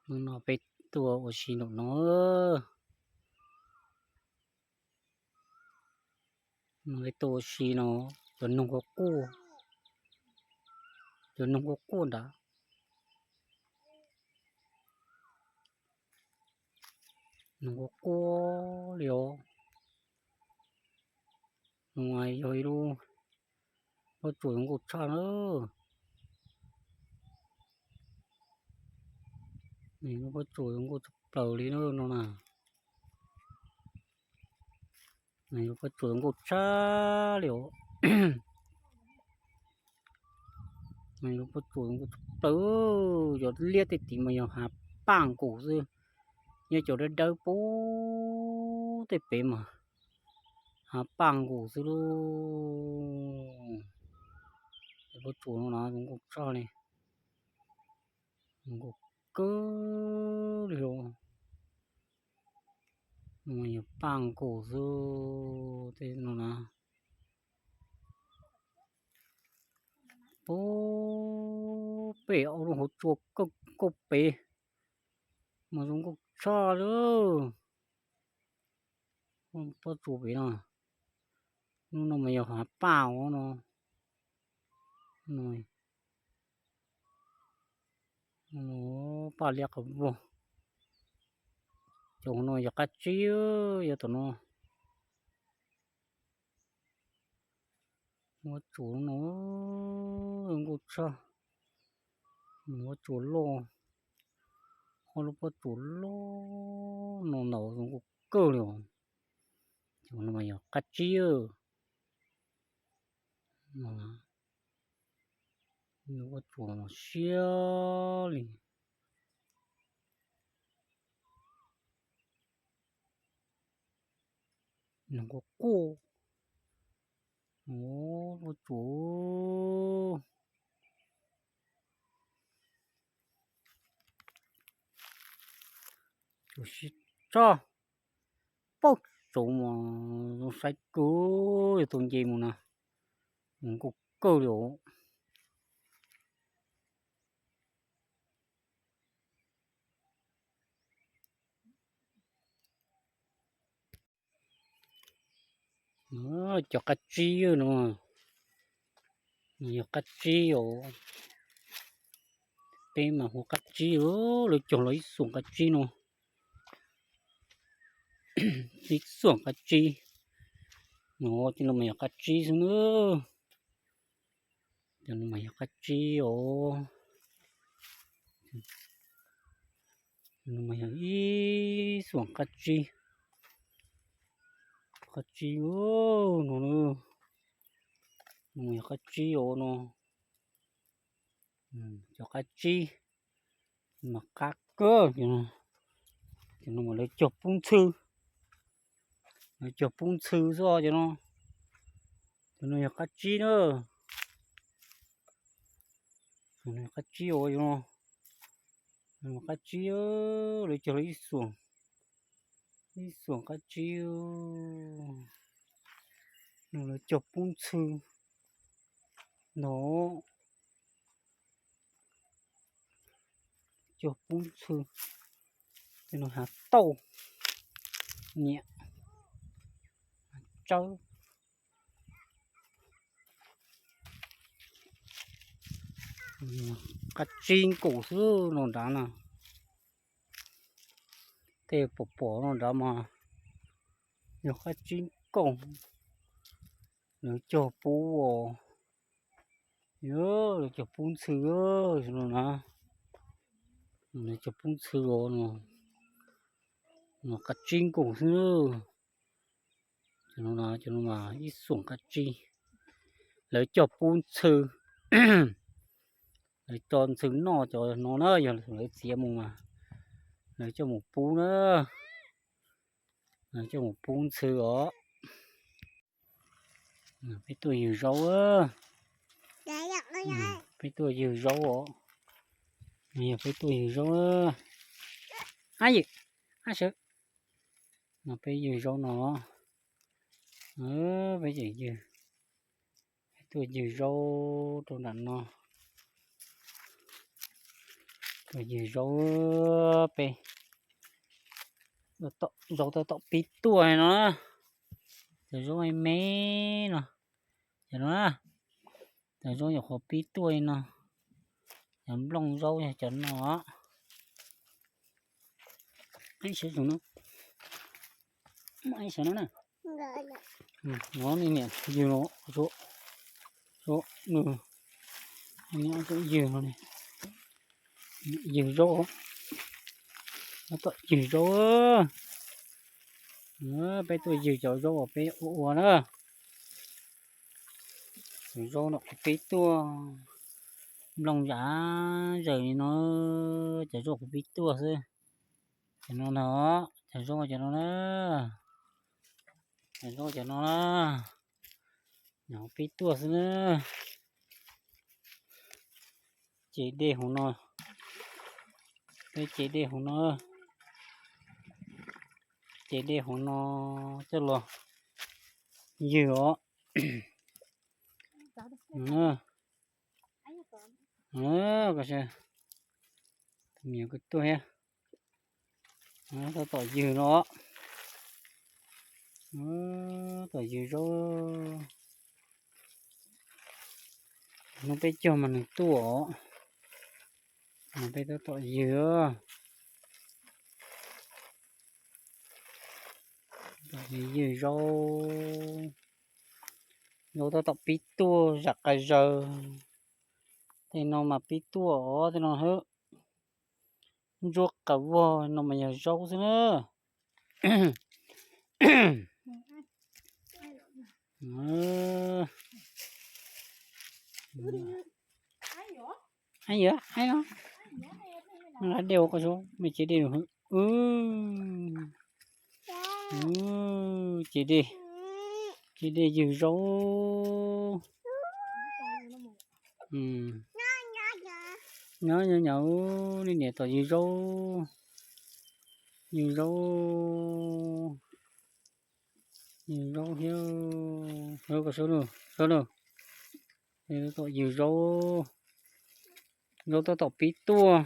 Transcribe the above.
Hnub no peb tuaj ua si nraum no. Peb tuaj ua si no, cov noog quaj quaj, cov noog quaj quaj nrad. Noog quaj quaj li os. Yog ib lub pob tsuas zoo nkauj tshaj na. Lub pob tsuas zoo nkauj tshaj plaws li no na. Lub pob tsuas zoo nkauj tshaj li os. Lub pob tsuas zoo nkauj tshaj plaws. Cov liab tej tid mas yog hav paj nkaus xwb, nyob cov dawb dawb pub tej pem mas hav paj nkaus xwb lauj. Pob tsuas no na zoo nkauj tshaj li, zoo nkauj kawg li os. Yog paj nkaus xwb tej no na. Pub pem ob lub hauv tsua kauj pem mas zoo nkauj tshaj li. Pob tsuas pem no, lub no mas yog hav paj os no. Paj liab qhov vog. Cov no yog qab tsib, yog tom no. Pob tsuas no zoo nkauj tshaj. Pob tsuas loj, ob lub pob tsuas loj no ntau zoo nkauj kawg li os. Cov no mas yog qab tsib. Pob tsuas siab li. Nws quaj quaj. Pob tsuas, tsuas sib tso. Paub tsuas mas zoo saib kawg, yog tau nce mus na, zoo nkauj kawg li os. Cov qab tsib no, yog qab tsib os. Peb mas hu qab tsib, lawv cog los ib xuam qab tsib no. Ib xuam qab tsib no, cov no mas yog qab tsib xwb na. Cov no mas yog qab tsib os. Cov no mas yog ib xuam qab tsib. Qab tsib no, no mas yog qab tsib os no. Cov qab tsib mas qab kawg. Cov no mas lawv cog pub ntxhw, lawv cog pub ntxhw xwb cov no. Cov no yog qab tsib na. Qab tsib os, qab tsib, lawv cog lawv ib xuam, ib xuam qab tsib. No lawv cog pub ntxhw no, cog pub ntxhw. Cov no hav tauj, nyiam tsawb. Qab tsib nkaus xwb no nrad na. Tej pom pom no nrad mas yog qab tsib nkaus. Lawv cog pub os, lawv cog pub ntxhw no na. Lawv cog pub ntxhw os no, qab tsib nkaus xwb. Cov no, cov no mas ib xuam qab tsib, lawv cog pub ntxhw. Lawv cog ntxhw noj cov no na, yog lawv txiav mus mas lawv coj mus pub na. Lawv coj mus pub ntxhw os. Peb tuaj ywg zaub, peb tuaj ywg zaub os. Yog peb tuaj ywg zaub, ab yim, ab sawv, no peb ywg zaub no, peb tseem ywg, peb tuaj ywg zaub rau nram no. Tus ywg zaub peb, zaub tab tom pib tuaj no na. Cov zaub me me no, cov no na, cov zaub nyuam qhuav pib tuaj li no. Cov nplooj zaub yog cov no. Sawv no, sawv no na. No niam ywg no, ywg no, ywg no, ywg zaub, tab tom ywg zaub. Peb tuaj ywg cov zaub uas peb ua ua na. Cov zaub no qhuav pib tuaj, nplooj zam zawm li no, cov zaub qhuav pib tuaj xwb. Cov no na, cov zaub cov no na, cov zaub cov no na, nyuam qhuav pib tuaj xwb na. Ces dej hauv no, peb ces dej hauv no, ces dej hauv no coj los ywg os. Tus me nyuam kwv tuaj thiab, tab tom ywg no, tab tom ywg zaub. Hnub peb caug mas nws tuaj os, mas peb tab tom ywg, tab tom ywg zaub. Zaub tab tom pib tuaj zam qas zaws. Tej no mas pib tuaj os, tej no hwb. Ntsuab qas vog no mas yog zaub xwb na. Aib yuav, aib no, dej ua koj su, me ces dej, ces dej, ces dej ywg zaub. Nyob nyob nyob, nej niam tom ywg zaub, ywg zaub, ywg zaub thiab, koj su, su, tab tom ywg zaub, zaub tab tom pib tuaj.